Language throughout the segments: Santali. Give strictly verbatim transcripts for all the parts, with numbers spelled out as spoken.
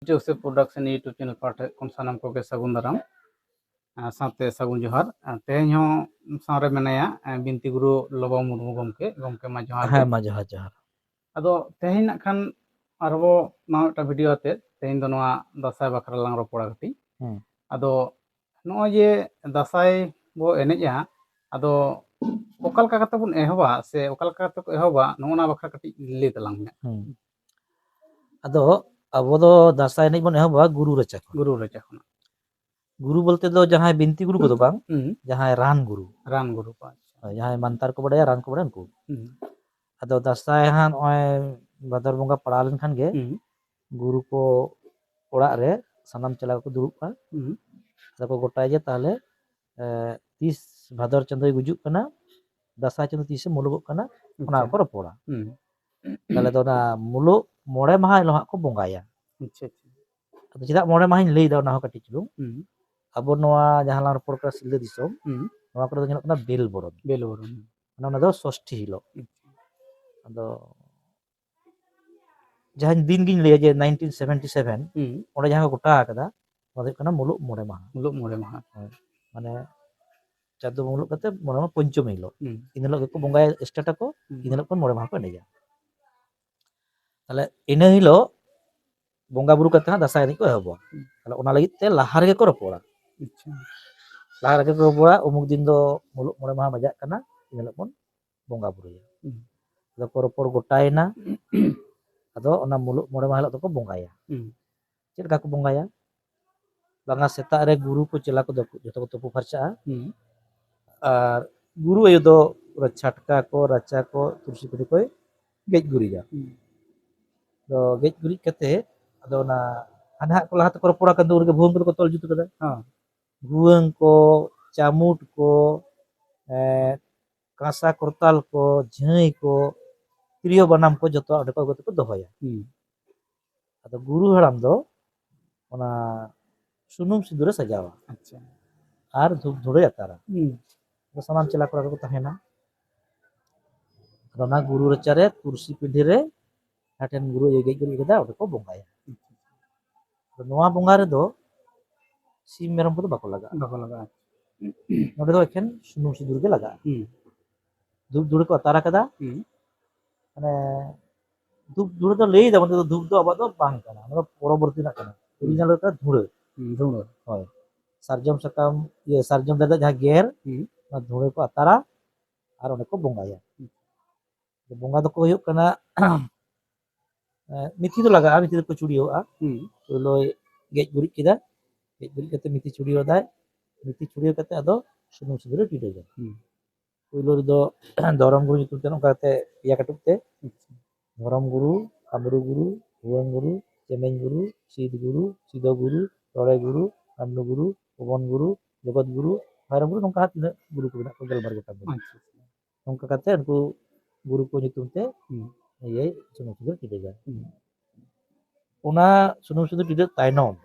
ᱡᱳᱥᱮᱯᱷ ᱯᱨᱚᱰᱟᱠᱥᱚᱱ YouTube ᱪᱮᱱᱮᱞ ᱯᱟᱦᱴᱟ ᱠᱷᱚᱱ ᱥᱟᱱᱟᱢ ᱠᱚᱜᱮ ᱥᱟᱹᱜᱩᱱ ᱫᱟᱨᱟᱢ, ᱟᱨ ᱥᱟᱶᱛᱮ ᱥᱟᱹᱜᱩᱱ ᱡᱚᱦᱟᱨ᱾ ᱟᱨ ᱛᱮᱦᱮᱧ ᱦᱚᱸ ᱥᱟᱶᱨᱮ ᱢᱮᱱᱟᱭᱟ, ᱟᱨ ᱵᱤᱱᱛᱤ ᱜᱩᱨᱩ ᱞᱚᱵᱚ ᱢᱩᱨᱢᱩ ᱜᱚᱢᱠᱮ᱾ ᱜᱚᱢᱠᱮ, ᱢᱟ ᱡᱚᱦᱟᱨ ᱜᱮ᱾ ᱦᱮᱸ, ᱢᱟ ᱡᱚᱦᱟᱨ, ᱡᱚᱦᱟᱨ᱾ ᱟᱫᱚ ᱛᱮᱦᱮᱧ ᱱᱟᱜ ᱠᱷᱟᱱ ᱟᱨᱦᱚᱸ ᱱᱟᱣᱟ ᱢᱤᱫᱴᱟᱝ ᱵᱷᱤᱰᱤᱭᱳ ᱟᱛᱮ ᱛᱮᱦᱮᱧ ᱫᱚ ᱱᱚᱣᱟ ᱫᱟᱸᱥᱟᱭ ᱵᱟᱠᱷᱨᱟ ᱞᱟᱝ ᱨᱚᱯᱚᱲᱟ ᱠᱟᱹᱴᱤᱡ᱾ ᱦᱮᱸ᱾ ᱟᱫᱚ ᱱᱚᱜᱼᱚᱭ ᱡᱮ ᱫᱟᱸᱥᱟᱭ ᱵᱚ ᱮᱱᱮᱡᱼᱟ, ᱟᱫᱚ ᱚᱠᱟ ᱞᱮᱠᱟ ᱠᱟᱛᱮ ᱵᱚᱱ ᱮᱦᱚᱵᱟ ᱥᱮ ᱚᱠᱟ ᱞᱮᱠᱟ ᱠᱟᱛᱮ ᱠᱚ ᱮᱦᱚᱵᱟ, ᱱᱚᱜᱼᱚ ᱱᱚᱣᱟ ᱵᱟᱠᱷᱨᱟ ᱠᱟᱹᱴᱤᱡ ᱞᱟᱹᱭ ᱛᱟᱞᱟᱝ ᱢᱮ᱾ ᱦᱮᱸ᱾ ᱟᱫᱚ ᱟᱵᱚ ᱫᱚ ᱫᱟᱸᱥᱟᱭ ᱮᱱᱮᱡ ᱵᱚᱱ ᱮᱦᱚᱵᱟ ᱜᱩᱨᱩ ᱨᱟᱪᱟ ᱠᱷᱚᱱ᱾ ᱜᱩᱨᱩ ᱨᱟᱪᱟ ᱠᱷᱚᱱᱟᱜ᱾ ᱜᱩᱨᱩ ᱵᱚᱞᱛᱮ ᱫᱚ ᱡᱟᱦᱟᱸᱭ ᱵᱤᱱᱛᱤ ᱜᱩᱨᱩ ᱠᱚᱫᱚ ᱵᱟᱝ, ᱦᱩᱸ᱾ ᱡᱟᱦᱟᱸᱭ ᱨᱟᱱ ᱜᱩᱨᱩ᱾ ᱨᱟᱱ ᱜᱩᱨᱩ ᱠᱚ, ᱟᱪᱪᱷᱟ᱾ ᱦᱳᱭ, ᱡᱟᱦᱟᱸᱭ ᱢᱟᱱᱛᱟᱨ ᱠᱚ ᱵᱟᱲᱟᱭᱟ, ᱨᱟᱱ ᱠᱚ ᱵᱟᱲᱟᱭᱟ, ᱩᱱᱠᱩ᱾ ᱦᱩᱸ᱾ ᱟᱫᱚ ᱫᱟᱸᱥᱟᱭ ᱦᱟᱸᱜ ᱱᱚᱜᱼᱚᱭ ᱵᱷᱟᱫᱚᱨ ᱵᱚᱸᱜᱟ ᱯᱟᱲᱟᱣ ᱞᱮᱱᱠᱷᱟᱱ ᱜᱮ ᱦᱩᱸ᱾ ᱜᱩᱨᱩ ᱠᱚ ᱚᱲᱟᱜ ᱨᱮ ᱥᱟᱱᱟᱢ ᱪᱮᱞᱟ ᱠᱚᱠᱚ ᱫᱩᱲᱩᱵᱼᱟ᱾ ᱦᱩᱸ᱾ ᱟᱫᱚ ᱠᱚ ᱜᱚᱴᱟᱭᱟ ᱡᱮ ᱛᱟᱦᱞᱮ, ᱮ, ᱛᱤᱥ ᱵᱷᱟᱫᱚᱨ ᱪᱟᱸᱫᱳᱭ ᱜᱩᱡᱩᱜ ᱠᱟᱱᱟ, ᱫᱟᱸᱥᱟᱭ ᱪᱟᱸᱫᱳ ᱛᱤᱥᱮ ᱢᱩᱞᱩᱜᱚᱜ ᱠᱟᱱᱟ, ᱚᱱᱟ ᱟᱪᱪᱷᱟ᱾ ᱠᱚᱠᱚ ᱨᱚᱯᱚᱲᱟ᱾ ᱦᱩᱸ᱾ ᱛᱟᱦᱞᱮ ᱫᱚ ᱚᱱᱟ ᱢᱩᱞᱩᱜ ᱢᱚᱬᱮ ᱢᱟᱦᱟ ᱦᱤᱞᱳᱜ ᱦᱟᱸᱜ ᱠᱚ ᱵᱚᱸᱜᱟᱭᱟ᱾ ᱟᱪᱪᱷᱟ, ᱟᱪᱪᱷᱟ᱾ ᱟᱫᱚ ᱪᱮᱫᱟᱜ ᱢᱚᱬᱮ ᱢᱟᱦᱟᱧ ᱞᱟᱹᱭᱫᱟ, ᱚᱱᱟ ᱦᱚᱸ ᱠᱟᱹᱴᱤᱡ ᱪᱩᱞᱩᱝ᱾ ᱦᱩᱸ᱾ ᱟᱵᱚ ᱱᱚᱣᱟ ᱡᱟᱦᱟᱸ ᱞᱟᱝ ᱨᱚᱯᱚᱲ ᱠᱟᱱᱟ ᱥᱤᱞᱫᱟᱹ ᱫᱤᱥᱚᱢ, ᱦᱩᱸ᱾ ᱱᱚᱣᱟ ᱠᱚᱨᱮ ᱫᱚ ᱧᱮᱞᱚᱜ ᱠᱟᱱᱟ ᱵᱮᱞ ᱵᱚᱨᱚᱱ᱾ ᱵᱮᱞ ᱵᱚᱨᱚᱱ᱾ ᱢᱟᱱᱮ ᱚᱱᱟ ᱫᱚ ᱥᱚᱥᱴᱤ ᱦᱤᱞᱳᱜ᱾ ᱟᱪᱪᱷᱟ᱾ ᱟᱫᱚ ᱡᱟᱦᱟᱸ ᱫᱤᱱ ᱜᱤᱧ ᱞᱟᱹᱭᱟ ᱡᱮ nineteen seventy seven, ᱦᱩᱸ᱾ ᱚᱸᱰᱮ ᱡᱟᱦᱟᱸ ᱠᱚ ᱜᱚᱴᱟ ᱟᱠᱟᱫᱟ, ᱚᱱᱟ ᱫᱚ ᱦᱩᱭᱩᱜ ᱠᱟᱱᱟ ᱢᱩᱞᱩᱜ ᱢᱚᱬᱮ ᱢᱟᱦᱟ᱾ ᱢᱩᱞᱩᱜ ᱢᱚᱬᱮ ᱢᱟᱦᱟ᱾ ᱦᱳᱭ᱾ ᱢᱟᱱᱮ ᱪᱟᱸᱫᱳ ᱢᱩᱞᱩᱜ ᱠᱟᱛᱮ ᱢᱚᱬᱮ ᱢᱟᱦᱟ ᱯᱚᱧᱪᱚᱢᱤ ᱦᱤᱞᱳᱜ᱾ ᱦᱩᱸ᱾ ᱤᱱ ᱦᱤᱞᱳᱜ ᱜᱮᱠᱚ ᱵᱚᱸᱜᱟᱭᱟ, ᱥᱴᱟᱨᱴ ᱟᱠᱚ, ᱦᱩᱸ᱾ ᱤᱱ ᱦᱤᱞᱳᱜ ᱠᱷᱚᱱ ᱢᱚᱬᱮ ᱢᱟᱦᱟ ᱠᱚ ᱮᱱᱮᱡᱟ᱾ ᱛᱟᱦᱞᱮ ᱤᱱᱟᱹ ᱦᱤᱞᱳᱜ ᱵᱚᱸᱜᱟ ᱵᱩᱨᱩ ᱠᱟᱛᱮ ᱦᱟᱸᱜ ᱫᱟᱸᱥᱟᱭ ᱮᱱᱮᱡ ᱠᱚ ᱮᱦᱚᱵᱚᱜᱼᱟ᱾ ᱦᱩᱸ᱾ ᱛᱟᱦᱞᱮ ᱚᱱᱟ ᱞᱟᱹᱜᱤᱫ ᱛᱮ ᱞᱟᱦᱟ ᱨᱮᱜᱮ ᱠᱚ ᱨᱚᱯᱚᱲᱟ᱾ ᱟᱪᱪᱷᱟ᱾ ᱞᱟᱦᱟ ᱨᱮᱜᱮ ᱠᱚ ᱨᱚᱯᱚᱲᱟ, ᱚᱢᱩᱠ ᱫᱤᱱ ᱫᱚ ᱢᱩᱞᱩᱜ ᱢᱚᱬᱮ ᱢᱟᱦᱟ ᱵᱟᱡᱟᱜ ᱠᱟᱱᱟ, ᱤᱱ ᱦᱤᱞᱳᱜ ᱵᱚᱱ ᱵᱚᱸᱜᱟ ᱵᱩᱨᱩᱭᱟ᱾ ᱦᱩᱸ᱾ ᱟᱫᱚ ᱠᱚ ᱨᱚᱯᱚᱲ ᱜᱚᱴᱟᱭᱮᱱᱟ᱾ ᱟᱫᱚ ᱚᱱᱟ ᱢᱩᱞᱩᱜ ᱢᱚᱬᱮ ᱢᱟᱦᱟ ᱦᱤᱞᱳᱜ ᱫᱚᱠᱚ ᱵᱚᱸᱜᱟᱭᱟ᱾ ᱦᱩᱸ᱾ ᱪᱮᱫ ᱞᱮᱠᱟ ᱠᱚ ᱵᱚᱸᱜᱟᱭᱟ? ᱵᱟᱝᱟ, ᱥᱮᱛᱟᱜ ᱨᱮ ᱜᱩᱨᱩ ᱠᱚ ᱪᱮᱞᱟ ᱠᱚᱫᱚ ᱠᱚ, ᱡᱚᱛᱚ ᱠᱚ ᱛᱩᱯᱩ ᱯᱷᱟᱨᱪᱟᱜᱼᱟ᱾ ᱦᱩᱸ᱾ ᱟᱨ ᱜᱩᱨᱩ ᱟᱭᱳ ᱫᱚ ᱚᱱᱟ ᱪᱷᱟᱴᱠᱟ ᱠᱚ, ᱨᱟᱪᱟ ᱠᱚ, ᱛᱩᱞᱥᱤ ᱯᱤᱸᱰᱟᱹ ᱠᱚᱭ ᱜᱮᱡ ᱜᱩᱨᱤᱡᱟ᱾ ᱦᱩᱸ᱾ ᱟᱫᱚ ᱜᱮᱡ ᱜᱩᱨᱤᱡ ᱠᱟᱛᱮ, ᱟᱫᱚ ᱚᱱᱟ ᱦᱟᱱᱮ ᱦᱟᱸᱜ ᱠᱚ ᱞᱟᱦᱟ ᱛᱮᱠᱚ ᱨᱚᱯᱚᱲ ᱟᱠᱟᱱ ᱫᱚ, ᱩᱱᱨᱮᱜᱮ ᱵᱷᱩᱣᱟᱹᱝ ᱠᱚᱫᱚ ᱠᱚ ᱛᱚᱞ ᱡᱩᱛ ᱠᱟᱫᱟ᱾ ᱦᱚᱸ᱾ ᱵᱷᱩᱣᱟᱹᱝ ᱠᱚ, ᱪᱟᱢᱩᱴ ᱠᱚ, ᱮᱸ, ᱠᱟᱸᱥᱟ ᱠᱚᱨᱛᱟᱞ ᱠᱚ, ᱡᱷᱟᱹᱭ ᱠᱚ, ᱛᱤᱨᱭᱳ ᱵᱟᱱᱟᱢ ᱠᱚ ᱡᱚᱛᱚ ᱚᱸᱰᱮ ᱠᱚ ᱟᱹᱜᱩ ᱠᱟᱛᱮ ᱠᱚ ᱫᱚᱦᱚᱭᱟ᱾ ᱦᱩᱸ᱾ ᱟᱫᱚ ᱜᱩᱨᱩ ᱦᱟᱲᱟᱢ ᱫᱚ ᱚᱱᱟ ᱥᱩᱱᱩᱢ ᱥᱤᱸᱫᱩᱨᱮ ᱥᱟᱡᱟᱣᱟ᱾ ᱟᱪᱪᱷᱟ᱾ ᱟᱨ ᱫᱷᱩᱯ ᱫᱷᱩᱲᱟᱹᱭ ᱟᱛᱟᱨᱟ᱾ ᱦᱩᱸ᱾ ᱟᱫᱚ ᱥᱟᱱᱟᱢ ᱪᱮᱞᱟ ᱠᱚᱲᱟ ᱠᱚᱠᱚ ᱛᱟᱦᱮᱱᱟ᱾ ᱟᱫᱚ ᱚᱱᱟ ᱜᱩᱨᱩ ᱨᱟᱪᱟᱨᱮ ᱛᱩᱞᱥᱤ ᱯᱤᱸᱰᱟᱹ ᱨᱮ ᱡᱟᱦᱟᱸ ᱴᱷᱮᱱ ᱜᱩᱨᱩ ᱟᱭᱳᱭ ᱜᱮᱡ ᱜᱩᱨᱤᱡ ᱠᱟᱫᱟ, ᱚᱸᱰᱮ ᱠᱚ ᱵᱚᱸᱜᱟᱭᱟ᱾ ᱟᱪᱪᱷᱟ᱾ ᱟᱫᱚ ᱱᱚᱣᱟ ᱵᱚᱸᱜᱟ ᱨᱮᱫᱚ ᱥᱤᱢ ᱢᱮᱨᱚᱢ ᱠᱚᱫᱚ ᱵᱟᱠᱚ ᱞᱟᱜᱟᱜᱼᱟ᱾ ᱵᱟᱠᱚ ᱞᱟᱜᱟᱜᱼᱟ᱾ ᱱᱚᱰᱮ ᱫᱚ ᱮᱠᱷᱮᱱ ᱥᱩᱱᱩᱢ ᱥᱤᱸᱫᱩᱨ ᱜᱮ ᱞᱟᱜᱟᱜᱼᱟ᱾ ᱦᱩᱸ᱾ ᱫᱷᱩᱯ ᱫᱷᱩᱲᱟᱹ ᱠᱚ ᱟᱛᱟᱨ ᱟᱠᱟᱫᱟ᱾ ᱦᱩᱸ᱾ ᱢᱟᱱᱮ ᱫᱷᱩᱯ ᱫᱷᱩᱲᱟᱹ ᱫᱚ ᱞᱟᱹᱭ ᱫᱟᱵᱚᱱ, ᱠᱤᱱᱛᱩ ᱫᱷᱩᱯ ᱫᱚ ᱟᱵᱚᱣᱟᱜ ᱫᱚ ᱵᱟᱝ ᱠᱟᱱᱟ, ᱚᱱᱟ ᱫᱚ ᱯᱚᱨᱚᱵᱚᱨᱛᱤ ᱨᱮᱱᱟᱜ ᱠᱟᱱᱟ᱾ ᱦᱩᱸ᱾ ᱚᱨᱤᱡᱤᱱᱟᱞ ᱫᱚ ᱠᱟᱱᱟ ᱫᱷᱩᱲᱟᱹ᱾ ᱦᱩᱸ, ᱫᱷᱩᱲᱟᱹ᱾ ᱦᱳᱭ, ᱥᱟᱨᱡᱚᱢ ᱥᱟᱠᱟᱢ, ᱤᱭᱟᱹ, ᱥᱟᱨᱡᱚᱢ ᱫᱟᱨᱮ ᱨᱮᱭᱟᱜ ᱡᱟᱦᱟᱸ ᱜᱮᱨ, ᱦᱩᱸ᱾ ᱚᱱᱟ ᱫᱷᱩᱲᱟᱹ ᱠᱚ ᱟᱛᱟᱨᱟ ᱟᱨ ᱚᱸᱰᱮ ᱠᱚ ᱵᱚᱸᱜᱟᱭᱟ᱾ ᱦᱩᱸ᱾ ᱵᱚᱸᱜᱟ ᱫᱚᱠᱚ ᱦᱩᱭᱩᱜ ᱠᱟᱱᱟ, ᱮᱸ, ᱢᱤᱛᱷᱤ ᱫᱚ ᱞᱟᱜᱟᱜᱼᱟ, ᱢᱤᱛᱷᱤ ᱫᱚᱠᱚ ᱪᱩᱲᱤᱭᱟᱹᱣᱟᱜᱼᱟ᱾ ᱦᱩᱸ᱾ ᱯᱳᱭᱞᱳᱭ ᱜᱮᱡ ᱜᱩᱨᱤᱡ ᱠᱮᱫᱟ, ᱜᱮᱡ ᱜᱩᱨᱤᱡ ᱠᱟᱛᱮ ᱢᱤᱛᱷᱤ ᱪᱩᱲᱤᱭᱟᱹᱣ ᱫᱟᱭ, ᱢᱤᱛᱷᱤ ᱪᱩᱲᱤᱭᱟᱹᱣ ᱠᱟᱛᱮ ᱟᱫᱚ ᱥᱩᱱᱩᱢ ᱥᱤᱸᱫᱩᱨᱮ ᱴᱤᱰᱟᱹᱜᱟ᱾ ᱦᱩᱸ᱾ ᱯᱳᱭᱞᱳ ᱨᱮᱫᱚ ᱫᱷᱚᱨᱚᱢ ᱜᱩᱨᱩ ᱧᱩᱛᱩᱢ ᱛᱮ ᱱᱚᱝᱠᱟ ᱠᱟᱛᱮ ᱯᱮᱭᱟ ᱠᱟᱹᱴᱩᱵ ᱛᱮ, ᱟᱪᱪᱷᱟ᱾ ᱫᱷᱚᱨᱚᱢ ᱜᱩᱨᱩ, ᱠᱟᱢᱨᱩ ᱜᱩᱨᱩ, ᱵᱷᱩᱣᱟᱹᱝ ᱜᱩᱨᱩ, ᱪᱮᱢᱮᱧ ᱜᱩᱨᱩ, ᱥᱤᱫ ᱜᱩᱨᱩ, ᱥᱤᱫᱚ ᱜᱩᱨᱩ, ᱨᱚᱲᱮ ᱜᱩᱨᱩ, ᱟᱢᱱᱩ ᱜᱩᱨᱩ, ᱯᱚᱵᱚᱱ ᱜᱩᱨᱩ, ᱡᱚᱜᱚᱛ ᱜᱩᱨᱩ, ᱵᱷᱟᱭᱨᱚ ᱜᱩᱨᱩ, ᱱᱚᱝᱠᱟ ᱦᱟᱸᱜ ᱛᱤᱱᱟᱹᱜ ᱜᱩᱨᱩ ᱠᱚ ᱢᱮᱱᱟᱜ ᱠᱚᱣᱟ, ᱜᱮᱞᱵᱟᱨ ᱜᱚᱴᱟᱝ ᱜᱩᱨᱩ᱾ ᱟᱪᱪᱷᱟ, ᱟᱪᱪᱷᱟ᱾ ᱱᱚᱝᱠᱟ ᱠᱟᱛᱮ ᱩᱱᱠᱩ ᱜᱩᱨᱩ ᱠᱚ ᱧᱩᱛᱩᱢ ᱛᱮ ᱦᱩᱸ᱾ ᱤᱭᱟᱹ ᱥᱩᱱᱩᱢ ᱥᱤᱸᱫᱩᱨ ᱴᱤᱰᱟᱹᱜᱟ᱾ ᱦᱩᱸ᱾ ᱚᱱᱟ ᱥᱩᱱᱩᱢ ᱥᱤᱸᱫᱩᱨ ᱴᱤᱰᱟᱹᱜ ᱛᱟᱭᱱᱚᱢ,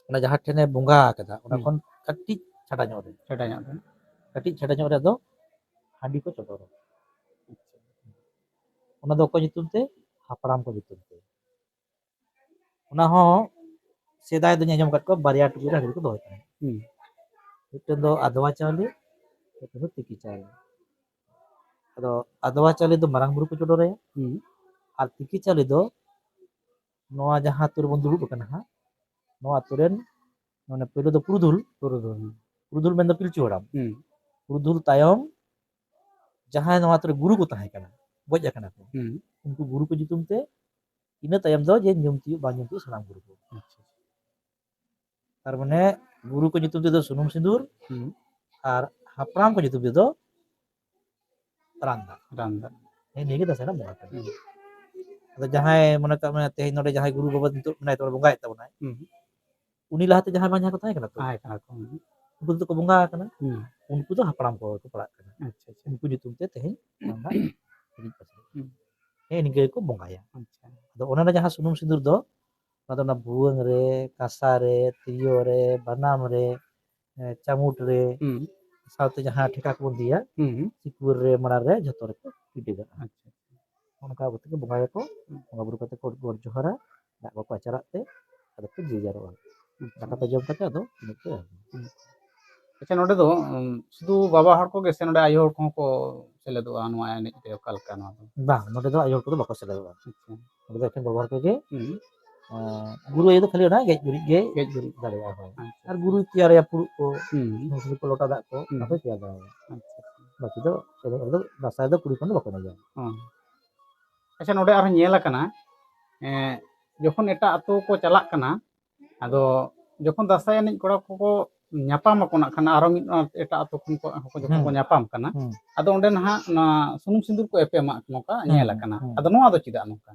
ᱚᱱᱟ ᱡᱟᱦᱟᱸ ᱴᱷᱮᱱᱮ ᱵᱚᱸᱜᱟ ᱟᱠᱟᱫᱟ, ᱚᱱᱟ ᱦᱩᱸ᱾ ᱠᱷᱚᱱ ᱠᱟᱹᱴᱤᱡ ᱪᱷᱟᱰᱟ ᱧᱚᱜ ᱨᱮ, ᱪᱷᱟᱰᱟ ᱧᱚᱜ ᱨᱮ᱾ ᱠᱟᱹᱴᱤᱡ ᱪᱷᱟᱰᱟ ᱧᱚᱜ ᱨᱮ ᱟᱫᱚ ᱦᱟᱺᱰᱤ ᱠᱚ ᱪᱚᱰᱚᱨᱟ᱾ ᱚᱱᱟ ᱫᱚ ᱚᱠᱚᱭ ᱧᱩᱛᱩᱢ ᱛᱮ? ᱦᱟᱯᱲᱟᱢ ᱠᱚ ᱧᱩᱛᱩᱢ ᱛᱮ᱾ ᱚᱱᱟ ᱦᱚᱸ ᱥᱮᱫᱟᱭ ᱫᱚᱧ ᱟᱸᱡᱚᱢ ᱟᱠᱟᱫ ᱠᱚᱣᱟ, ᱵᱟᱨᱭᱟ ᱴᱩᱠᱩᱡ ᱨᱮ ᱦᱟᱺᱰᱤ ᱫᱚᱠᱚ ᱫᱚᱦᱚᱭ ᱛᱟᱦᱮᱸᱫ᱾ ᱦᱩᱸ᱾ ᱢᱤᱫᱴᱮᱱ ᱫᱚ ᱟᱫᱽᱣᱟ ᱪᱟᱣᱞᱮ, ᱢᱤᱫᱴᱮᱱ ᱫᱚ ᱛᱤᱠᱤ ᱪᱟᱣᱞᱮ᱾ ᱟᱫᱚ ᱟᱫᱽᱣᱟ ᱪᱟᱣᱞᱮ ᱫᱚ ᱢᱟᱨᱟᱝ ᱵᱩᱨᱩ ᱠᱚ ᱪᱚᱰᱚᱨᱟᱭᱟ, ᱦᱩᱸ᱾ ᱟᱨ ᱛᱤᱠᱤ ᱪᱟᱣᱞᱮ ᱫᱚ ᱱᱚᱣᱟ ᱡᱟᱦᱟᱸ ᱟᱹᱛᱩ ᱨᱮᱵᱚᱱ ᱫᱩᱲᱩᱵ ᱟᱠᱟᱱᱟ ᱦᱟᱸᱜ, ᱱᱚᱣᱟ ᱟᱹᱛᱩ ᱨᱮᱱ, ᱢᱟᱱᱮ, ᱯᱳᱭᱞᱳ ᱫᱚ ᱯᱩᱨᱩᱫᱷᱩᱞ, ᱯᱩᱨᱩᱫᱷᱩᱞ᱾ ᱯᱩᱨᱩᱫᱷᱩᱞ ᱢᱮᱱᱫᱚ ᱯᱤᱞᱪᱩ ᱦᱟᱲᱟᱢ᱾ ᱦᱩᱸ᱾ ᱯᱩᱨᱩᱫᱷᱩᱞ ᱛᱟᱭᱚᱢ ᱡᱟᱦᱟᱸᱭ ᱱᱚᱣᱟ ᱟᱹᱛᱩ ᱨᱮ ᱜᱩᱨᱩ ᱠᱚ ᱛᱟᱦᱮᱸ ᱠᱟᱱᱟ, ᱜᱚᱡ ᱟᱠᱟᱱᱟ ᱠᱚ, ᱦᱩᱸ᱾ ᱩᱱᱠᱩ ᱜᱩᱨᱩ ᱠᱚ ᱧᱩᱛᱩᱢ ᱛᱮ, ᱤᱱᱟᱹ ᱛᱟᱭᱚᱢ ᱫᱚ ᱡᱮ ᱧᱩᱢ ᱛᱤᱭᱳᱜ ᱵᱟᱝ ᱧᱩᱢ ᱛᱤᱭᱳᱜ ᱥᱟᱱᱟᱢ ᱜᱩᱨᱩ ᱠᱚ᱾ ᱟᱪᱪᱷᱟ᱾ ᱛᱟᱨ ᱢᱟᱱᱮ ᱜᱩᱨᱩ ᱠᱚ ᱧᱩᱛᱩᱢ ᱛᱮᱫᱚ ᱥᱩᱱᱩᱢ ᱥᱤᱸᱫᱩᱨ, ᱦᱩᱸ᱾ ᱟᱨ ᱦᱟᱯᱲᱟᱢ ᱠᱚ ᱧᱩᱛᱩᱢ ᱛᱮᱫᱚ ᱨᱟᱱ ᱫᱟᱜ᱾ ᱨᱟᱱ ᱫᱟᱜ᱾ ᱦᱮᱸ, ᱱᱤᱭᱟᱹ ᱜᱮ ᱫᱟᱸᱥᱟᱭ ᱨᱮᱱᱟᱜ ᱵᱚᱸᱜᱟ ᱠᱟᱱᱟ᱾ ᱦᱩᱸ᱾ ᱟᱫᱚ ᱡᱟᱦᱟᱸᱭ, ᱢᱚᱱᱮ ᱠᱟᱜ ᱢᱮ, ᱛᱮᱦᱮᱧ ᱱᱚᱰᱮ ᱡᱟᱦᱟᱸᱭ ᱜᱩᱨᱩ ᱵᱟᱵᱟ ᱱᱤᱛᱚᱜ ᱢᱮᱱᱟᱭ ᱛᱟᱵᱚᱱᱟ, ᱵᱚᱸᱜᱟᱭᱮᱫ ᱛᱟᱵᱚᱱᱟᱭ, ᱦᱩᱸ᱾ ᱩᱱᱤ ᱞᱟᱦᱟᱛᱮ ᱡᱟᱦᱟᱸᱭ ᱵᱟᱝ ᱡᱟᱦᱟᱸᱭ ᱠᱚ ᱛᱟᱦᱮᱸ ᱠᱟᱱᱟ ᱛᱚ? ᱛᱟᱦᱮᱸ ᱠᱟᱱᱟ ᱠᱚ, ᱦᱩᱸ᱾ ᱩᱱᱠᱩ ᱫᱚᱠᱚ ᱵᱚᱸᱜᱟ ᱟᱠᱟᱱᱟ᱾ ᱦᱩᱸ᱾ ᱩᱱᱠᱩ ᱫᱚ ᱦᱟᱯᱲᱟᱢ ᱠᱚ ᱠᱚ ᱯᱟᱲᱟᱜ ᱠᱟᱱᱟ᱾ ᱟᱪᱪᱷᱟ, ᱟᱪᱪᱷᱟ᱾ ᱩᱱᱠᱩ ᱧᱩᱛᱩᱢ ᱛᱮ ᱛᱮᱦᱮᱧ ᱨᱟᱱ ᱫᱟᱜ ᱦᱤᱡᱩᱜ ᱠᱟᱱᱟ᱾ ᱦᱩᱸ᱾ ᱦᱮᱸ, ᱱᱤᱝᱠᱟᱹ ᱜᱮᱠᱚ ᱵᱚᱸᱜᱟᱭᱟ᱾ ᱟᱪᱪᱷᱟ᱾ ᱟᱫᱚ ᱚᱱᱟ ᱨᱮ ᱡᱟᱦᱟᱸ ᱥᱩᱱᱩᱢ ᱥᱤᱸᱫᱩᱨ ᱫᱚ, ᱚᱱᱟ ᱫᱚ ᱚᱱᱟ ᱵᱷᱩᱣᱟᱹᱝ ᱨᱮ, ᱠᱟᱸᱥᱟ ᱨᱮ, ᱛᱤᱨᱭᱳ ᱨᱮ, ᱵᱟᱱᱟᱢ ᱨᱮ, ᱮ, ᱪᱟᱢᱩᱴ ᱨᱮ, ᱦᱩᱸ᱾ ᱥᱟᱶᱛᱮ ᱡᱟᱦᱟᱸ ᱴᱷᱮᱠᱟ ᱠᱚᱵᱚᱱ ᱤᱫᱤᱭᱟ, ᱦᱩᱸ, ᱦᱩᱸ᱾ ᱥᱤᱠᱩᱣᱟᱹᱨ ᱨᱮ, ᱢᱟᱲᱟᱝ ᱨᱮ, ᱡᱷᱚᱛᱚ ᱨᱮᱠᱚ ᱴᱤᱰᱟᱹᱜᱟᱜᱼᱟ᱾ ᱟᱪᱪᱷᱟ᱾ ᱚᱱᱠᱟ ᱠᱟᱛᱮ ᱠᱚ ᱵᱚᱸᱜᱟᱭᱟᱠᱚ, ᱦᱩᱸ᱾ ᱵᱚᱸᱜᱟ ᱵᱩᱨᱩ ᱠᱟᱛᱮ ᱠᱚ ᱜᱚᱰ ᱡᱚᱦᱟᱨᱟ, ᱫᱟᱜ ᱠᱚᱠᱚ ᱟᱪᱟᱨᱟᱜ ᱛᱮ, ᱟᱫᱚ ᱠᱚ ᱡᱮ ᱡᱟᱨᱚᱜᱼᱟ᱾ ᱫᱟᱠᱟ ᱠᱚ ᱡᱚᱢ ᱠᱟᱛᱮ ᱟᱫᱚ ᱤᱱᱟᱹ ᱠᱚ ᱮᱦᱚᱵᱟ᱾ ᱟᱪᱪᱷᱟ, ᱱᱚᱰᱮ ᱫᱚ ᱩᱢ, ᱥᱩᱫᱷᱩ ᱵᱟᱵᱟ ᱦᱚᱲ ᱠᱚᱜᱮ ᱥᱮ ᱱᱚᱰᱮ ᱟᱭᱳ ᱦᱚᱲ ᱠᱚᱦᱚᱸ ᱠᱚ ᱥᱮᱞᱮᱫᱚᱜᱼᱟ ᱱᱚᱣᱟ ᱮᱱᱮᱡ ᱨᱮ? ᱚᱠᱟ ᱞᱮᱠᱟ ᱱᱚᱣᱟ ᱫᱚ? ᱵᱟᱝ, ᱱᱚᱰᱮ ᱫᱚ ᱟᱭᱳ ᱦᱚᱲ ᱠᱚᱫᱚ ᱵᱟᱠᱚ ᱥᱮᱞᱮᱫᱚᱜᱼᱟ᱾ ᱟᱪᱪᱷᱟ᱾ ᱱᱚᱰᱮ ᱫᱚ ᱮᱠᱷᱮᱱ ᱵᱟᱵᱟ ᱦᱚᱲ ᱠᱚᱜᱮ᱾ ᱦᱩᱸ᱾ ᱟᱸ, ᱜᱩᱨᱩ ᱟᱭᱳ ᱫᱚ ᱠᱷᱟᱹᱞᱤ ᱚᱱᱟ ᱜᱮᱡ ᱜᱩᱨᱤᱡ ᱜᱮ ᱜᱮᱡ ᱜᱩᱨᱤᱡ᱾ ᱫᱟᱲᱮᱭᱟᱜᱼᱟ᱾ ᱦᱳᱭ᱾ ᱟᱪᱪᱷᱟ᱾ ᱟᱨ ᱜᱩᱨᱩᱭ ᱛᱮᱭᱟᱨᱮᱭᱟ ᱯᱷᱩᱲᱩᱜ ᱠᱚ, ᱦᱩᱸ᱾ ᱥᱩᱱᱩᱢ ᱥᱤᱸᱫᱩᱨ ᱠᱚ, ᱞᱚᱴᱟ ᱫᱟᱜ ᱠᱚ, ᱦᱩᱸ᱾ ᱚᱱᱟ ᱠᱚᱭ ᱛᱮᱭᱟᱨ ᱫᱟᱲᱮᱭᱟᱜᱼᱟ᱾ ᱟᱪᱪᱷᱟ, ᱟᱪᱪᱷᱟ᱾ ᱵᱟᱹᱠᱤ ᱫᱚ ᱮᱱᱮᱡ ᱨᱮᱫᱚ ᱫᱟᱸᱥᱟᱭ ᱫᱚ ᱠᱩᱲᱤ ᱦᱚᱯᱚᱱ ᱫᱚ ᱵᱟᱠᱚ ᱮᱱᱮᱡᱟ᱾ ᱦᱚᱸ᱾ ᱟᱪᱪᱷᱟ, ᱱᱚᱰᱮ ᱟᱨᱦᱚᱸ ᱧᱮᱞ ᱟᱠᱟᱱᱟ, ᱮᱸ, ᱡᱚᱠᱷᱚᱱ ᱮᱴᱟᱜ ᱟᱛᱳ ᱠᱚ ᱪᱟᱞᱟᱜ ᱠᱟᱱᱟ, ᱟᱫᱚ ᱡᱚᱠᱷᱚᱱ ᱫᱟᱸᱥᱟᱭ ᱮᱱᱮᱡ ᱠᱚᱲᱟ ᱠᱚᱠᱚ ᱧᱟᱯᱟᱢ ᱟᱠᱚ ᱱᱟᱜ ᱠᱷᱟᱱ, ᱟᱨᱚ ᱢᱤᱫ ᱮᱴᱟᱜ ᱟᱛᱳ ᱠᱷᱚᱱ ᱠᱚ, ᱦᱚᱸᱠᱚ, ᱡᱚᱠᱷᱚᱱ ᱠᱚ ᱦᱩᱸ᱾ ᱧᱟᱯᱟᱢ ᱠᱟᱱᱟ, ᱦᱩᱸ᱾ ᱟᱫᱚ ᱚᱸᱰᱮ ᱱᱟᱦᱟᱜ ᱚᱱᱟ ᱥᱩᱱᱩᱢ ᱥᱤᱸᱫᱩᱨ ᱠᱚ ᱮᱯᱮᱢᱟ ᱱᱚᱝᱠᱟ ᱦᱩᱸ, ᱧᱮᱞ ᱦᱩᱸ, ᱟᱠᱟᱱᱟ᱾ ᱦᱩᱸ᱾ ᱟᱫᱚ ᱱᱚᱣᱟ ᱫᱚ ᱪᱮᱫᱟᱜ ᱱᱚᱝᱠᱟ?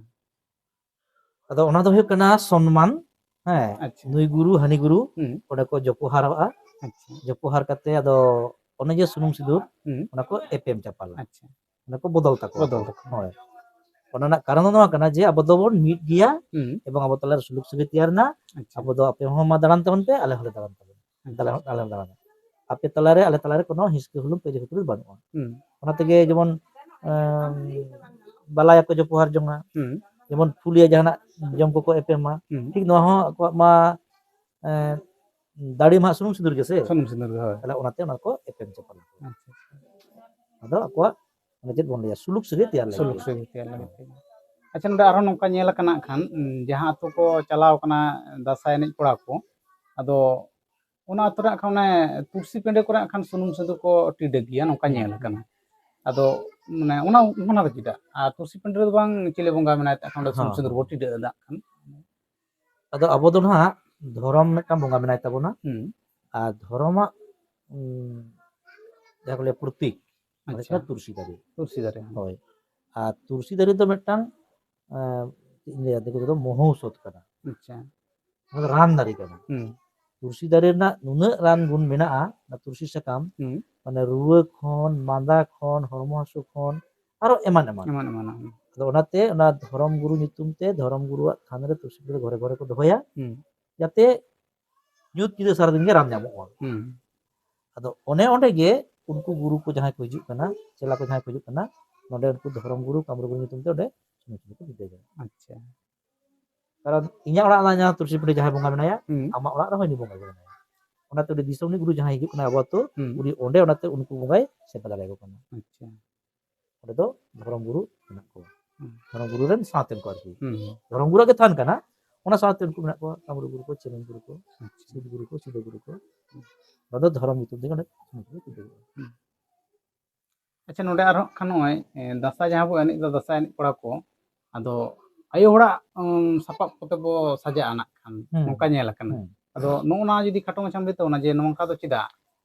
ᱟᱫᱚ ᱚᱱᱟ ᱫᱚ ᱦᱩᱭᱩᱜ ᱠᱟᱱᱟ ᱥᱚᱱᱢᱟᱱ, ᱦᱮᱸ, ᱟᱪᱪᱷᱟ᱾ ᱱᱩᱭ ᱜᱩᱨᱩ, ᱦᱟᱹᱱᱤ ᱜᱩᱨᱩ, ᱦᱩᱸ᱾ ᱚᱸᱰᱮ ᱠᱚ ᱡᱚᱯᱚᱦᱟᱨᱚᱜᱼᱟ᱾ ᱟᱪᱪᱷᱟ᱾ ᱡᱚᱯᱚᱦᱟᱨ ᱠᱟᱛᱮ ᱟᱫᱚ ᱚᱱᱮ ᱡᱮ ᱥᱩᱱᱩᱢ ᱥᱤᱸᱫᱩᱨ, ᱦᱩᱸ᱾ ᱚᱱᱟ ᱠᱚ ᱮᱯᱮᱢ ᱪᱟᱯᱟᱞᱟ᱾ ᱟᱪᱪᱷᱟ᱾ ᱚᱱᱟ ᱠᱚ ᱵᱚᱫᱚᱞ ᱛᱟᱠᱚᱣᱟ᱾ ᱵᱚᱫᱚᱞ ᱛᱟᱠᱚᱣᱟ᱾ ᱦᱳᱭ᱾ ᱚᱱᱟ ᱨᱮᱱᱟᱜ ᱠᱟᱨᱚᱱ ᱫᱚ ᱱᱚᱣᱟ ᱠᱟᱱᱟ ᱡᱮ ᱟᱵᱚ ᱫᱚᱵᱚᱱ ᱢᱤᱫ ᱜᱮᱭᱟ ᱦᱩᱸ᱾ ᱮᱵᱚᱝ ᱟᱵᱚ ᱛᱟᱞᱟᱨᱮ ᱥᱩᱞᱩᱠ ᱥᱟᱹᱜᱟᱹᱭ ᱛᱮᱭᱟᱨ ᱮᱱᱟ᱾ ᱟᱪᱪᱷᱟ᱾ ᱟᱵᱚ ᱫᱚ ᱟᱯᱮ ᱦᱚᱸ ᱢᱟ ᱫᱟᱬᱟᱱ ᱛᱟᱵᱚᱱ ᱯᱮ, ᱟᱞᱮ ᱦᱚᱸᱞᱮ ᱫᱟᱬᱟᱱ ᱛᱟᱵᱚᱱᱟ᱾ ᱟᱪᱪᱷᱟ᱾ ᱟᱞᱮ ᱦᱚᱸ, ᱟᱞᱮ ᱦᱚᱸᱞᱮ ᱫᱟᱬᱟᱱᱟ᱾ ᱟᱯᱮ ᱛᱟᱞᱟᱨᱮ, ᱟᱞᱮ ᱛᱟᱞᱟᱨᱮ ᱠᱳᱱᱳ ᱦᱤᱥᱠᱟᱹ ᱦᱩᱞᱩᱝ ᱠᱟᱹᱭᱡᱟᱹ ᱠᱷᱟᱹᱯᱟᱹᱨᱤ ᱵᱟᱹᱱᱩᱜᱼᱟ᱾ ᱦᱩᱸ᱾ ᱚᱱᱟ ᱛᱮᱜᱮ ᱡᱮᱢᱚᱱ, ᱮᱸ, ᱵᱟᱞᱟᱭᱟ ᱠᱚ ᱡᱚᱯᱚᱦᱟᱨ ᱡᱚᱝᱟ, ᱦᱩᱸ᱾ ᱡᱮᱢᱚᱱ ᱯᱷᱩᱞᱤᱭᱟ ᱡᱟᱦᱟᱱᱟᱜ ᱡᱚᱢ ᱠᱚᱠᱚ ᱮᱯᱮᱢᱟ, ᱦᱩᱸ᱾ ᱴᱷᱤᱠ ᱱᱚᱣᱟ ᱦᱚᱸ ᱟᱠᱚᱣᱟᱜ ᱢᱟ, ᱮᱸ, ᱫᱟᱲᱮ ᱢᱟ ᱥᱩᱱᱩᱢ ᱥᱤᱸᱫᱩᱨ ᱜᱮᱥᱮ? ᱥᱩᱱᱩᱢ ᱥᱤᱸᱫᱩᱨ ᱜᱮ, ᱦᱳᱭ᱾ ᱛᱟᱦᱞᱮ ᱚᱱᱟᱛᱮ ᱚᱱᱟ ᱠᱚ ᱮᱯᱮᱢ ᱪᱟᱯᱟᱞ ᱟᱠᱚ᱾ ᱟᱪᱪᱷᱟ, ᱟᱪᱪᱷᱟ᱾ ᱟᱫᱚ ᱟᱠᱚᱣᱟᱜ, ᱢᱟᱱᱮ, ᱪᱮᱫ ᱵᱚᱱ ᱞᱟᱹᱭᱟ, ᱥᱩᱞᱩᱠ ᱥᱟᱹᱜᱟᱹᱭ ᱛᱮᱭᱟᱨ ᱞᱟᱹᱜᱤᱫ ᱥᱩᱞᱩᱠ ᱜᱮ᱾ ᱥᱟᱹᱜᱟᱹᱭ ᱛᱮᱭᱟᱨ ᱞᱟᱹᱜᱤᱫ ᱛᱮ᱾ ᱟᱪᱪᱷᱟ, ᱱᱚᱰᱮ ᱟᱨᱦᱚᱸ ᱱᱚᱝᱠᱟ ᱧᱮᱞ ᱟᱠᱟᱱᱟ ᱠᱷᱟᱱ, ᱩᱸ, ᱡᱟᱦᱟᱸ ᱟᱛᱳ ᱠᱚ ᱪᱟᱞᱟᱣ ᱠᱟᱱᱟ ᱫᱟᱸᱥᱟᱭ ᱮᱱᱮᱡ ᱠᱚᱲᱟ ᱠᱚ, ᱟᱫᱚ ᱚᱱᱟ ᱟᱛᱳ ᱨᱮ ᱠᱷᱟᱱ ᱚᱱᱮ ᱛᱩᱨᱥᱤ ᱯᱤᱸᱰᱟᱹ ᱠᱚᱨᱮ ᱠᱷᱟᱱ ᱥᱩᱱᱩᱢ ᱥᱤᱸᱫᱩᱨ ᱠᱚ ᱴᱤᱰᱟᱹᱜ ᱜᱮᱭᱟ, ᱱᱚᱝᱠᱟ ᱦᱩᱸ, ᱧᱮᱞ ᱦᱩᱸ᱾ ᱟᱠᱟᱱᱟ᱾ ᱟᱫᱚ, ᱢᱟᱱᱮ, ᱚᱱᱟ, ᱚᱱᱟ ᱫᱚ ᱪᱮᱫᱟᱜ? ᱟᱨ ᱛᱩᱨᱥᱤ ᱯᱤᱸᱰᱟᱹ ᱨᱮᱫᱚ ᱵᱟᱝ ᱪᱤᱞᱤ ᱵᱚᱸᱜᱟ ᱢᱮᱱᱟᱭ ᱛᱮ ᱠᱷᱟᱱ ᱚᱸᱰᱮ ᱥᱩᱱᱩᱢ ᱦᱚᱸ, ᱥᱤᱸᱫᱩᱨ ᱵᱚ ᱦᱚᱸ᱾ ᱴᱤᱰᱟᱹᱜ ᱫᱟᱜ ᱠᱷᱟᱱ? ᱟᱫᱚ ᱟᱵᱚ ᱫᱚ ᱱᱟᱦᱟᱜ ᱫᱷᱚᱨᱚᱢ ᱢᱤᱫᱴᱟᱝ ᱵᱚᱸᱜᱟ ᱢᱮᱱᱟᱭ ᱛᱟᱵᱚᱱᱟ᱾ ᱦᱩᱸ᱾ ᱟᱨ ᱫᱷᱚᱨᱚᱢᱟᱜ, ᱩᱸ, ᱡᱟᱦᱟᱸ ᱠᱚ ᱞᱟᱹᱭᱟ ᱯᱨᱚᱛᱤᱠ, ᱚᱱᱟ ᱦᱩᱭᱩᱜ ᱟᱪᱪᱷᱟ᱾ ᱠᱟᱱᱟ ᱛᱩᱞᱥᱤ ᱫᱟᱨᱮ᱾ ᱛᱩᱞᱥᱤ ᱫᱟᱨᱮ, ᱦᱮᱸ᱾ ᱦᱳᱭ᱾ ᱟᱨ ᱛᱩᱞᱥᱤ ᱫᱟᱨᱮ ᱫᱚ ᱢᱤᱫᱴᱟᱝ, ᱮᱸ, ᱪᱮᱫ ᱤᱧ ᱞᱟᱹᱭᱟ, ᱫᱤᱠᱩ ᱛᱮᱫᱚ ᱢᱚᱦᱳᱣᱥᱚᱫᱷ ᱠᱟᱱᱟ᱾ ᱟᱪᱪᱷᱟ᱾ ᱚᱱᱟ ᱫᱚ ᱨᱟᱱ ᱫᱟᱨᱮ ᱠᱟᱱᱟ᱾ ᱦᱩᱸ᱾ ᱛᱩᱞᱥᱤ ᱫᱟᱨᱮ ᱨᱮᱱᱟᱜ ᱱᱩᱱᱟᱹᱜ ᱨᱟᱱ ᱜᱩᱱ ᱢᱮᱱᱟᱜᱼᱟ, ᱚᱱᱟ ᱛᱩᱞᱥᱤ ᱥᱟᱠᱟᱢ, ᱦᱩᱸ᱾ ᱢᱟᱱᱮ ᱨᱩᱣᱟᱹ ᱠᱷᱚᱱ, ᱢᱟᱸᱫᱟ ᱠᱷᱚᱱ, ᱦᱚᱲᱢᱚ ᱦᱟᱹᱥᱩ ᱠᱷᱚᱱ, ᱟᱨᱚ ᱮᱢᱟᱱ ᱮᱢᱟᱱ᱾ ᱮᱢᱟᱱ ᱮᱢᱟᱱ, ᱦᱩᱸ᱾ ᱟᱫᱚ ᱚᱱᱟᱛᱮ ᱚᱱᱟ ᱫᱷᱚᱨᱚᱢ ᱜᱩᱨᱩ ᱧᱩᱛᱩᱢ ᱛᱮ ᱫᱷᱚᱨᱚᱢ ᱜᱩᱨᱩᱣᱟᱜ ᱛᱷᱟᱱ ᱨᱮ ᱛᱩᱞᱥᱤ ᱫᱟᱨᱮ ᱜᱷᱚᱨᱮ ᱜᱷᱚᱨᱮ ᱠᱚ ᱫᱚᱦᱚᱭᱟ, ᱦᱩᱸ᱾ ᱡᱟᱛᱮ ᱧᱩᱛ ᱧᱤᱫᱟᱹ ᱥᱟᱨᱟᱫᱤᱱ ᱜᱮ ᱨᱟᱱ ᱧᱟᱢᱚᱜᱼᱟ᱾ ᱦᱩᱸ᱾ ᱟᱫᱚ ᱚᱱᱮ ᱚᱸᱰᱮ ᱜᱮ ᱩᱱᱠᱩ ᱜᱩᱨᱩ ᱠᱚ ᱡᱟᱦᱟᱸᱭ ᱠᱚ ᱦᱤᱡᱩᱜ ᱠᱟᱱᱟ, ᱪᱮᱞᱟ ᱠᱚ ᱡᱟᱦᱟᱸᱭ ᱠᱚ ᱦᱤᱡᱩᱜ ᱠᱟᱱᱟ, ᱱᱚᱰᱮ ᱩᱱᱠᱩ ᱫᱷᱚᱨᱚᱢ ᱜᱩᱨᱩ, ᱠᱟᱢᱨᱩ ᱜᱩᱨᱩ ᱧᱩᱛᱩᱢ ᱛᱮ ᱚᱸᱰᱮ ᱥᱩᱱᱩᱢ ᱥᱤᱸᱫᱩᱨ ᱠᱚ ᱴᱤᱰᱟᱹᱜᱟ᱾ ᱟᱪᱪᱷᱟ᱾ ᱠᱟᱨᱚᱱ ᱤᱧᱟᱹᱜ ᱚᱲᱟᱜ ᱨᱮᱱᱟᱜ ᱡᱟᱦᱟᱸ ᱛᱩᱞᱥᱤ ᱯᱤᱸᱰᱟᱹ ᱡᱟᱦᱟᱸᱭ ᱵᱚᱸᱜᱟ ᱢᱮᱱᱟᱭᱟ, ᱦᱩᱸ᱾ ᱟᱢᱟᱜ ᱚᱲᱟᱜ ᱨᱮᱦᱚᱸ ᱩᱱᱤ ᱵᱚᱸᱜᱟ ᱜᱮ ᱢᱮᱱᱟᱭᱟ᱾ ᱚᱱᱟᱛᱮ ᱩᱱᱤ ᱫᱤᱥᱚᱢ ᱨᱤᱱᱤᱡ ᱜᱩᱨᱩ ᱡᱟᱦᱟᱸᱭ ᱦᱤᱡᱩᱜ ᱠᱟᱱᱟ ᱟᱵᱚ ᱟᱹᱛᱩ, ᱦᱩᱸ᱾ ᱩᱱᱤ ᱚᱸᱰᱮ ᱚᱱᱟᱛᱮ ᱩᱱᱠᱩ ᱵᱚᱸᱜᱟᱭ ᱥᱮᱵᱟ ᱫᱟᱲᱮᱭᱟᱠᱚ ᱠᱟᱱᱟ᱾ ᱟᱪᱪᱷᱟ᱾ ᱚᱸᱰᱮ ᱫᱚ ᱫᱷᱚᱨᱚᱢ ᱜᱩᱨᱩ ᱢᱮᱱᱟᱜ ᱠᱚᱣᱟ᱾ ᱦᱩᱸ᱾ ᱫᱷᱚᱨᱚᱢ ᱜᱩᱨᱩ ᱨᱮᱱ ᱥᱟᱶᱛᱮ ᱩᱱᱠᱩ ᱟᱨᱠᱤ᱾ ᱦᱩᱸ᱾ ᱫᱷᱚᱨᱚᱢ ᱜᱩᱨᱩ ᱜᱮ ᱛᱷᱟᱱ ᱠᱟᱱᱟ, ᱚᱱᱟ ᱥᱟᱶᱛᱮ ᱩᱱᱠᱩ ᱢᱮᱱᱟᱜ ᱠᱚᱣᱟ, ᱠᱟᱢᱨᱩ ᱜᱩᱨᱩ ᱠᱚ, ᱪᱮᱞᱮᱧ ᱜᱩᱨᱩ ᱠᱚ, ᱟᱪᱪᱷᱟ᱾ ᱥᱤᱫ ᱜᱩᱨᱩ ᱠᱚ, ᱥᱤᱫᱟᱹ ᱜᱩᱨᱩ ᱠᱚ᱾ ᱦᱩᱸ᱾ ᱱᱚᱣᱟ ᱫᱚ ᱫᱷᱚᱨᱚᱢ ᱧᱩᱛᱩᱢ ᱛᱮᱜᱮ ᱚᱸᱰᱮ ᱧᱩᱛᱩᱢ ᱠᱚ ᱯᱩᱡᱟᱹᱭᱟ᱾ ᱦᱩᱸ᱾ ᱟᱪᱪᱷᱟ, ᱱᱚᱰᱮ ᱟᱨᱦᱚᱸ ᱠᱷᱟᱱ ᱱᱚᱜᱼᱚᱭ, ᱮ, ᱫᱟᱸᱥᱟᱭ ᱡᱟᱦᱟᱸ ᱵᱚ ᱮᱱᱮᱡ ᱫᱚ, ᱫᱟᱸᱥᱟᱭ ᱮᱱᱮᱡ ᱠᱚᱲᱟ ᱠᱚ, ᱟᱫᱚ ᱟᱭᱳ ᱦᱚᱲᱟᱜ, ᱩᱢ, ᱥᱟᱯᱟᱵ ᱠᱚᱛᱮ ᱵᱚ ᱥᱟᱡᱟᱜᱼᱟ ᱱᱟᱜ ᱠᱷᱟᱱ, ᱦᱩᱸ᱾ ᱱᱚᱝᱠᱟ ᱧᱮᱞ ᱟᱠᱟᱱᱟ᱾ ᱦᱩᱸ᱾ ᱟᱫᱚ ᱱᱚᱜᱼᱚ ᱱᱟ ᱡᱩᱫᱤ ᱠᱷᱟᱴᱚ ᱢᱟᱪᱷᱟᱢ ᱞᱟᱹᱭ ᱛᱟᱵᱚᱱᱟ ᱡᱮ ᱱᱚᱝᱠᱟ ᱫᱚ ᱪᱮᱫᱟᱜ?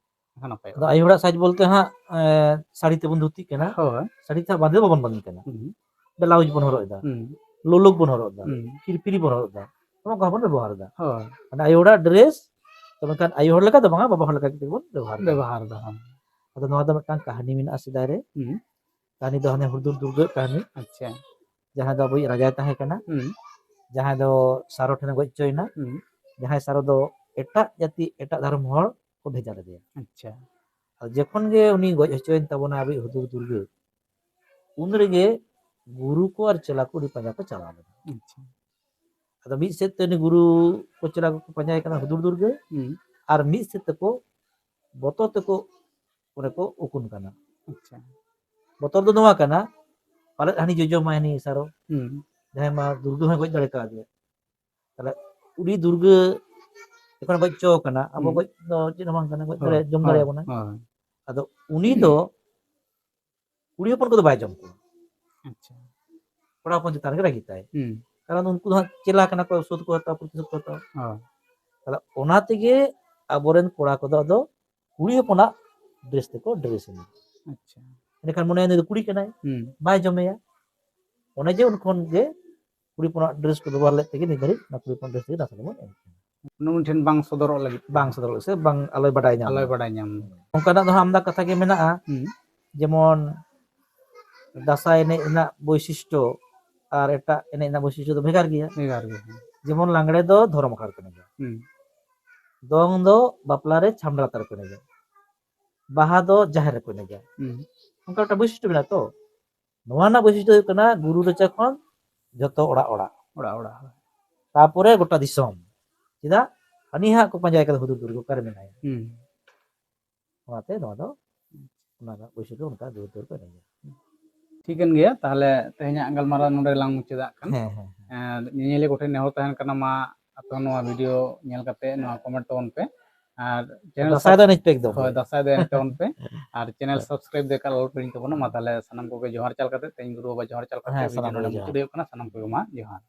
ᱮᱱᱠᱷᱟᱱ ᱱᱟᱯᱟᱭᱚᱜᱼᱟ᱾ ᱟᱫᱚ ᱟᱭᱳ ᱦᱚᱲᱟᱜ ᱥᱟᱡᱽ ᱵᱚᱞᱛᱮ ᱦᱟᱸᱜ, ᱮ, ᱥᱟᱹᱲᱤ ᱛᱮᱵᱚᱱ ᱫᱷᱩᱛᱤᱜ ᱠᱟᱱᱟ᱾ ᱦᱳᱭ᱾ ᱥᱟᱹᱲᱤ ᱛᱮ ᱵᱟᱸᱫᱮ ᱵᱟᱵᱚᱱ ᱵᱟᱸᱫᱮ ᱠᱟᱱᱟ᱾ ᱦᱩᱸ᱾ ᱵᱞᱟᱣᱩᱡᱽ ᱵᱚᱱ ᱦᱚᱨᱚᱜ ᱮᱫᱟ, ᱦᱩᱸ᱾ ᱞᱳᱞᱳᱠ ᱵᱚᱱ ᱦᱚᱨᱚᱜ ᱮᱫᱟ, ᱦᱩᱸ᱾ ᱠᱤᱨᱯᱤᱨᱤ ᱵᱚᱱ ᱦᱚᱨᱚᱜ ᱮᱫᱟ, ᱱᱚᱣᱟ ᱠᱚᱦᱚᱸ ᱵᱚᱱ ᱵᱮᱵᱚᱦᱟᱨ ᱮᱫᱟ᱾ ᱦᱳᱭ᱾ ᱢᱟᱱᱮ ᱟᱭᱳ ᱦᱚᱲᱟᱜ ᱰᱨᱮᱥ, ᱛᱚᱵᱮ ᱠᱷᱟᱱ ᱟᱭᱳ ᱦᱚᱲ ᱞᱮᱠᱟ ᱫᱚ ᱵᱟᱝᱟ, ᱵᱟᱵᱟ ᱦᱚᱲ ᱞᱮᱠᱟ ᱜᱮᱵᱚᱱ ᱵᱮᱵᱚᱦᱟᱨ ᱮᱫᱟ᱾ ᱵᱮᱵᱚᱦᱟᱨ ᱮᱫᱟ, ᱦᱳᱭ᱾ ᱟᱫᱚ ᱱᱚᱣᱟ ᱫᱚ ᱢᱤᱫᱴᱟᱝ ᱠᱟᱹᱦᱱᱤ ᱢᱮᱱᱟᱜᱼᱟ ᱥᱮᱫᱟᱭ ᱨᱮ᱾ ᱦᱩᱸ᱾ ᱠᱟᱹᱦᱱᱤ ᱫᱚ ᱦᱟᱱᱮ ᱦᱩᱫᱩᱲ ᱫᱩᱨᱜᱟᱹ ᱠᱟᱹᱦᱱᱤ᱾ ᱟᱪᱪᱷᱟ᱾ ᱡᱟᱦᱟᱸᱭ ᱫᱚ ᱟᱵᱚᱭᱤᱡ ᱨᱟᱡᱟᱭ ᱛᱟᱦᱮᱸ ᱠᱟᱱᱟ, ᱦᱩᱸ᱾ ᱡᱟᱦᱟᱸᱭ ᱫᱚ ᱥᱟᱨᱚ ᱴᱷᱮᱱᱮ ᱜᱚᱡ ᱦᱚᱪᱚᱭᱮᱱᱟ, ᱦᱩᱸ᱾ ᱡᱟᱦᱟᱸᱭ ᱥᱟᱨᱚ ᱫᱚ ᱮᱴᱟᱜ ᱡᱟᱹᱛᱤ, ᱮᱴᱟᱜ ᱫᱷᱚᱨᱚᱢ ᱦᱚᱲ ᱠᱚ ᱵᱷᱮᱡᱟ ᱞᱮᱫᱮᱭᱟ᱾ ᱟᱪᱪᱷᱟ᱾ ᱟᱫᱚ ᱡᱚᱠᱷᱚᱱ ᱜᱮ ᱩᱱᱤ ᱜᱚᱡ ᱦᱚᱪᱚᱭᱮᱱ ᱛᱟᱵᱚᱱᱟ ᱟᱵᱚᱭᱤᱡ ᱦᱩᱫᱩᱲ ᱫᱩᱨᱜᱟᱹ, ᱩᱱ ᱨᱮᱜᱮ ᱜᱩᱨᱩ ᱠᱚ ᱟᱨ ᱪᱮᱞᱟ ᱠᱚ ᱩᱱᱤ ᱯᱟᱸᱡᱟ ᱠᱚ ᱪᱟᱞᱟᱣ ᱞᱮᱱᱟ᱾ ᱟᱪᱪᱷᱟ᱾ ᱟᱫᱚ ᱢᱤᱫ ᱥᱮᱫ ᱛᱮ ᱩᱱᱤ ᱜᱩᱨᱩ ᱠᱚ ᱪᱮᱞᱟ ᱠᱚᱠᱚ ᱯᱟᱸᱡᱟᱭᱮ ᱠᱟᱱᱟ ᱦᱩᱫᱩᱲ ᱫᱩᱨᱜᱟᱹ, ᱦᱩᱸ᱾ ᱟᱨ ᱢᱤᱫ ᱥᱮᱫ ᱛᱮᱠᱚ ᱵᱚᱛᱚᱨ ᱛᱮᱠᱚ ᱚᱸᱰᱮ ᱠᱚ ᱩᱠᱩᱱ ᱠᱟᱱᱟ᱾ ᱟᱪᱪᱷᱟ᱾ ᱵᱚᱛᱚᱨ ᱫᱚ ᱱᱚᱣᱟ ᱠᱟᱱᱟ, ᱯᱟᱞᱮᱫ ᱦᱟᱹᱱᱤ ᱡᱚᱡᱚᱢᱟᱭ ᱦᱟᱹᱱᱤ ᱥᱟᱨᱚ᱾ ᱦᱩᱸ᱾ ᱡᱟᱦᱟᱸᱭ ᱢᱟ ᱫᱩᱨᱜᱟᱹ ᱦᱚᱸᱭ ᱜᱚᱡ ᱫᱟᱲᱮ ᱠᱟᱣᱫᱮᱭᱟ᱾ ᱛᱟᱦᱞᱮ ᱩᱱᱤ ᱫᱩᱨᱜᱟᱹ ᱡᱚᱠᱷᱚᱱ ᱜᱚᱡ ᱦᱚᱪᱚ ᱠᱟᱱᱟ, ᱟᱵᱚ ᱦᱩᱸ᱾ ᱜᱚᱡ ᱫᱚ ᱪᱮᱫ ᱦᱚᱸ ᱵᱟᱝ ᱠᱟᱱᱟ, ᱜᱚᱡ ᱦᱳᱭ, ᱫᱟᱲᱮ, ᱡᱚᱢ ᱦᱳᱭ, ᱫᱟᱲᱮᱭᱟᱵᱚᱱᱟ᱾ ᱦᱳᱭ᱾ ᱟᱫᱚ ᱩᱱᱤ ᱫᱚ ᱠᱩᱲᱤ ᱦᱚᱯᱚᱱ ᱠᱚᱫᱚ ᱵᱟᱭ ᱡᱚᱢ ᱠᱚᱣᱟ᱾ ᱟᱪᱪᱷᱟ᱾ ᱠᱚᱲᱟ ᱦᱚᱯᱚᱱ ᱪᱮᱛᱟᱱ ᱨᱮᱜᱮ ᱨᱟᱹᱜᱤ ᱛᱟᱭ᱾ ᱦᱩᱸ᱾ ᱠᱟᱨᱚᱱ ᱩᱱᱠᱩ ᱫᱚ ᱦᱟᱸᱜ ᱪᱮᱞᱟ ᱠᱟᱱᱟ ᱠᱚ, ᱥᱩᱫ ᱠᱚ ᱦᱟᱛᱟᱣᱟ, ᱯᱨᱚᱛᱤᱥᱳᱫ ᱠᱚ ᱦᱟᱛᱟᱣᱟ᱾ ᱦᱳᱭ᱾ ᱛᱟᱦᱞᱮ ᱚᱱᱟ ᱛᱮᱜᱮ ᱟᱵᱚᱨᱮᱱ ᱠᱚᱲᱟ ᱠᱚᱫᱚ ᱟᱫᱚ ᱠᱩᱲᱤ ᱦᱚᱯᱚᱱᱟᱜ ᱰᱨᱮᱥ ᱛᱮᱠᱚ ᱰᱨᱮᱥ ᱮᱱᱟ᱾ ᱟᱪᱪᱷᱟ᱾ ᱮᱸᱰᱮᱠᱷᱟᱱ ᱢᱚᱱᱮᱭᱟ ᱱᱩᱭ ᱫᱚ ᱠᱩᱲᱤ ᱠᱟᱱᱟᱭ, ᱦᱩᱸ᱾ ᱵᱟᱭ ᱡᱚᱢᱮᱭᱟ᱾ ᱚᱱᱮ ᱡᱮ ᱩᱱ ᱠᱷᱚᱱ ᱜᱮ ᱠᱩᱲᱤ ᱦᱚᱯᱚᱱᱟᱜ ᱰᱨᱮᱥ ᱠᱚ ᱵᱮᱵᱚᱦᱟᱨ ᱞᱮᱫ ᱛᱮᱜᱮ ᱱᱤᱛ ᱫᱷᱟᱹᱨᱤᱡ ᱚᱱᱟ ᱠᱩᱲᱤ ᱦᱚᱯᱚᱱ ᱰᱨᱮᱥ ᱛᱮᱜᱮ ᱫᱟᱸᱥᱟᱭ ᱫᱚᱵᱚᱱ ᱮᱱᱮᱡ ᱠᱟᱱᱟ᱾ ᱩᱱᱤ ᱴᱷᱮᱱ ᱵᱟᱝ ᱥᱚᱫᱚᱨᱚᱜ ᱞᱟᱹᱜᱤᱫ ᱛᱮ᱾ ᱵᱟᱝ ᱥᱚᱫᱚᱨᱚᱜ ᱥᱮ ᱵᱟᱝ ᱟᱞᱚᱭ ᱵᱟᱰᱟᱭ ᱧᱟᱢ ᱟᱞᱚᱭ ᱢᱟ᱾ ᱵᱟᱰᱟᱭ ᱧᱟᱢ ᱢᱟ᱾ ᱚᱱᱠᱟᱱᱟᱜ ᱫᱚ ᱦᱟᱸᱜ ᱟᱢᱫᱟ ᱠᱟᱛᱷᱟ ᱜᱮ ᱢᱮᱱᱟᱜᱼᱟ᱾ ᱦᱩᱸ᱾ ᱡᱮᱢᱚᱱ ᱫᱟᱸᱥᱟᱭ ᱮᱱᱮᱡ ᱨᱮᱱᱟᱜ ᱵᱳᱭᱥᱤᱥᱴᱚ ᱟᱨ ᱮᱴᱟᱜ ᱮᱱᱮᱡ ᱨᱮᱱᱟᱜ ᱵᱳᱭᱥᱤᱥᱴᱚ ᱫᱚ ᱵᱷᱮᱜᱟᱨ ᱜᱮᱭᱟ᱾ ᱵᱷᱮᱜᱟᱨ ᱜᱮᱭᱟ, ᱦᱮᱸ᱾ ᱡᱮᱢᱚᱱ ᱞᱟᱜᱽᱲᱮ ᱫᱚ ᱫᱷᱚᱨᱚᱢ ᱟᱠᱷᱲᱟ ᱨᱮᱠᱚ ᱮᱱᱮᱡᱟ᱾ ᱦᱩᱸ᱾ ᱫᱚᱝ ᱫᱚ ᱵᱟᱯᱞᱟ ᱨᱮ ᱪᱷᱟᱢᱰᱟ ᱞᱟᱛᱟᱨ ᱨᱮᱠᱚ ᱮᱱᱮᱡᱟ᱾ ᱵᱟᱦᱟ ᱫᱚ ᱡᱟᱦᱮᱨ ᱨᱮᱠᱚ ᱮᱱᱮᱡᱟ᱾ ᱦᱩᱸ᱾ ᱚᱱᱠᱟ ᱢᱤᱫᱴᱟᱝ ᱵᱳᱭᱥᱤᱥᱴᱚ ᱢᱮᱱᱟᱜᱼᱟ ᱛᱚ᱾ ᱱᱚᱣᱟ ᱨᱮᱱᱟᱜ ᱵᱳᱭᱥᱤᱥᱴᱚ ᱦᱩᱭᱩᱜ ᱠᱟᱱᱟ ᱜᱩᱨᱩ ᱨᱟᱪᱟ ᱠᱷᱚᱱ ᱡᱷᱚᱛᱚ ᱚᱲᱟᱜ ᱚᱲᱟᱜ᱾ ᱚᱲᱟᱜ ᱚᱲᱟᱜ, ᱦᱳᱭ᱾ ᱛᱟᱯᱚᱨᱮ ᱜᱚᱴᱟ ᱫᱤᱥᱚᱢ᱾ ᱪᱮᱫᱟᱜ? ᱦᱟᱹᱱᱤ ᱦᱟᱸᱜ ᱠᱚ ᱯᱟᱸᱡᱟᱭ ᱠᱟᱫᱟ ᱦᱩᱫᱩᱲ ᱫᱩᱨᱜᱟᱹ ᱚᱠᱟᱨᱮ ᱢᱮᱱᱟᱭᱟ᱾ ᱦᱩᱸ᱾ ᱚᱱᱟᱛᱮ ᱱᱚᱣᱟ ᱫᱚ ᱚᱱᱟ ᱨᱮᱱᱟᱜ ᱵᱳᱭᱥᱟᱹᱠᱷ ᱨᱮ ᱚᱱᱠᱟ ᱫᱩᱣᱟᱹᱨ ᱫᱩᱣᱟᱹᱨ ᱠᱚ ᱮᱱᱮᱡᱟ᱾ ᱴᱷᱤᱠᱟᱹᱱ ᱜᱮᱭᱟ, ᱛᱟᱦᱚᱞᱮ ᱛᱮᱦᱮᱧᱟᱜ ᱜᱟᱞᱢᱟᱨᱟᱣ ᱱᱚᱰᱮ ᱞᱟᱝ ᱢᱩᱪᱟᱹᱫᱟᱜ ᱠᱟᱱᱟ᱾ ᱦᱮᱸ ᱦᱮᱸ ᱦᱮᱸ᱾ ᱮᱸ, ᱧᱮᱧᱮᱞᱤᱭᱟᱹ ᱠᱚᱴᱷᱮᱱ ᱱᱮᱦᱚᱨ ᱛᱟᱦᱮᱱ ᱠᱟᱱᱟ, ᱢᱟ ᱟᱯᱮ ᱦᱚᱸ ᱱᱚᱣᱟ ᱵᱷᱤᱰᱤᱭᱳ ᱧᱮᱞ ᱠᱟᱛᱮ ᱱᱚᱣᱟ ᱠᱚᱢᱮᱱᱴ ᱛᱟᱵᱚᱱ ᱯᱮ, ᱟᱨ ᱪᱮᱱᱮᱞ ᱫᱟᱸᱥᱟᱭ ᱫᱚ ᱮᱱᱮᱡ ᱯᱮ ᱮᱠᱫᱚᱢ᱾ ᱦᱳᱭ, ᱫᱟᱸᱥᱟᱭ ᱫᱚ ᱮᱱᱮᱡ ᱛᱟᱵᱚᱱ ᱯᱮ, ᱟᱨ ᱪᱮᱱᱮᱞ ᱥᱟᱵᱥᱠᱨᱟᱭᱤᱵ ᱫᱚ ᱮᱠᱟᱞ ᱟᱞᱚ ᱯᱮ ᱦᱤᱲᱤᱧ ᱛᱟᱵᱚᱱᱟ᱾ ᱢᱟ ᱛᱟᱦᱚᱞᱮ ᱥᱟᱱᱟᱢ ᱠᱚᱜᱮ ᱡᱚᱦᱟᱨ ᱪᱟᱞ ᱠᱟᱛᱮ ᱛᱮᱦᱮᱧ ᱜᱩᱨᱩ ᱵᱟᱵᱟ ᱡᱚᱦᱟᱨ ᱪᱟᱞ ᱠᱟᱛᱮ ᱦᱮᱸ, ᱵᱷᱤᱰᱤᱭᱳ ᱥᱟᱱᱟᱢ ᱱᱚᱰᱮ ᱠᱚᱜᱮ ᱢᱩᱪᱟᱹᱫ ᱡᱚᱦᱟᱨ᱾ ᱦᱩᱭᱩᱜ ᱠᱟᱱᱟ᱾ ᱥᱟᱱᱟᱢ ᱠᱚᱜᱮ ᱢᱟ ᱡᱚᱦᱟᱨ᱾